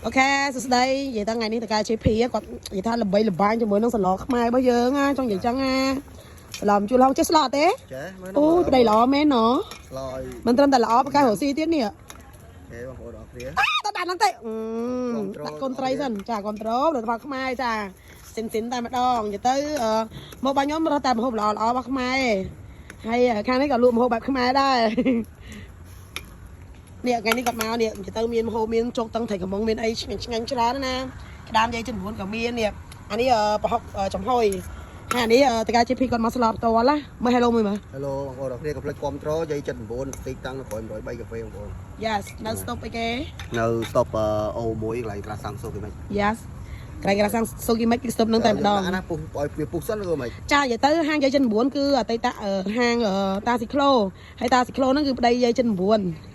OK សួស្តីនិយាយតថ្ងៃនេះតកែ JP គាត់និយាយថាល្បីល្បាញជាមួយនឹងសម្លខ្មែររបស់យើងណាចង់និយាយចឹងណាសម្លម្ជូរល្ហុងចេះស្លអត់ទេ ចេះមើល អូយប្តីល្អមែនណ ស្លឲ្យ មិនត្រឹមតែល្អប្រកែរកស៊ីទៀតនេះ គេបងប្អូនអរគ្នា តដាក់ហ្នឹងទៅដាក់កូនត្រីសិនចាគ្រប់ត្រូលផលខ្មែរចាស៊ីនស៊ីនតែម្ដងនិយាយទៅមកបាញ់ខ្ញុំរត់តែម្ហូបល្អល្អរបស់ខ្មែរហើយខាងនេះក៏លក់ម្ហូបបែបខ្មែរដែរនេះថ្ងៃនេះគាត់មកនេះនិយាយទៅមានម្ហូបមានជោគតឹងត្រីកំងមានអីឆ្ងាញ់ឆ្ងាញ់ច្រើនណាក្តាមយាយចំនួនក៏មាននេះអានេះប្រហុកចំហុយហើយអានេះតកា GP គាត់មកស្លផ្ទាល់ណាមើល hello មួយមើល Hello បងប្អូនអរគ្នាកុំភ្លេចគាំទ្រយាយ79ទីតាំងនៅក្រោយ103កាហ្វេបងប្អូន Yes នៅ stop អីគេ នៅ stop O1 កន្លែងក្រាស់សាំងសូគេមិន Yes កន្លែងក្រាស់សាំងសូគីម៉ិចគឺ stop នឹងតែម្ដង ណាពុះឲ្យវាពុះសិនឬក៏មិន ចានិយាយទៅហាងយាយចិន9គឺអតីតហាងតាស៊ីក្លូហើយតាស៊ីក្លូហ្នឹងគឺប្តីយាយចិន9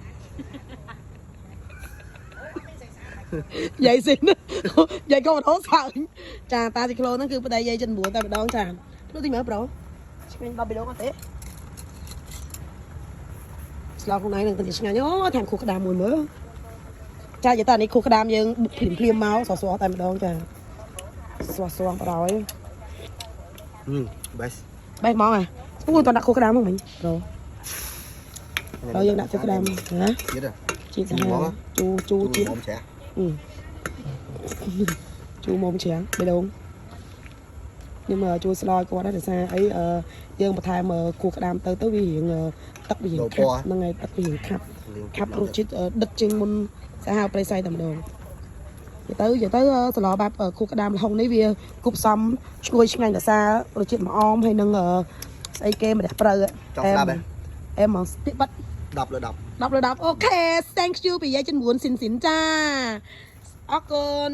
យាយស៊ីនយាយក៏អត់ហូតសើចចាតាស៊ីក្លូហ្នឹងគឺប្តីយាយចិន9តែម្ដងចាភ្លុះតិចមើលប្រូឆ្ងាញ់ដល់បេះដូងអត់ទេស្លខ្លួនឯងនឹងទៅឆ្ងាញ់អូថែមខួរក្តាមមួយមើលចានិយាយតើនេះខួរក្តាមយើងបុកភ្លាមភ្លាមមកស្រស់ៗតែម្ដងចាស្រស់ៗបណ្ដោយ best បេះហ្មងហ៎អូយតដាក់ខួរក្តាមហ្មងមិញប្រូដល់យើងដាក់ខួរក្តាមណា ជាតិ ជាតិសាហាវជូរជូរជាតិ ជូរមុំច្រាស់ ជូរមុំច្រាំងបេះដូងខ្ញុំជួយស្លឲ្យគាត់ដែរដោយសារអីយើងបន្ថែមគួរក្តាមទៅទៅវារៀងទឹកវារៀងខាប់ហ្នឹងហើយទឹកវារៀងខាប់ខាប់រសជាតិដិតជាងមុនសាហាវព្រៃសៃតែម្ដងនិយាយទៅនិយាយទៅស្លបែបគួរក្តាមល្ហុងនេះវាគប់សំឈ្ងុយឆ្ងាញ់ដោយសាររសជាតិម្អមហើយនឹងស្អីគេម្រះព្រៅ ចង់ស្ដាប់ហ៎ អែមហ្មងស្ពាកបាត់ 10លើ10 10លើ10 OK thank you ពីយាយចំនួនស៊ីនស៊ីនចាអរគុណ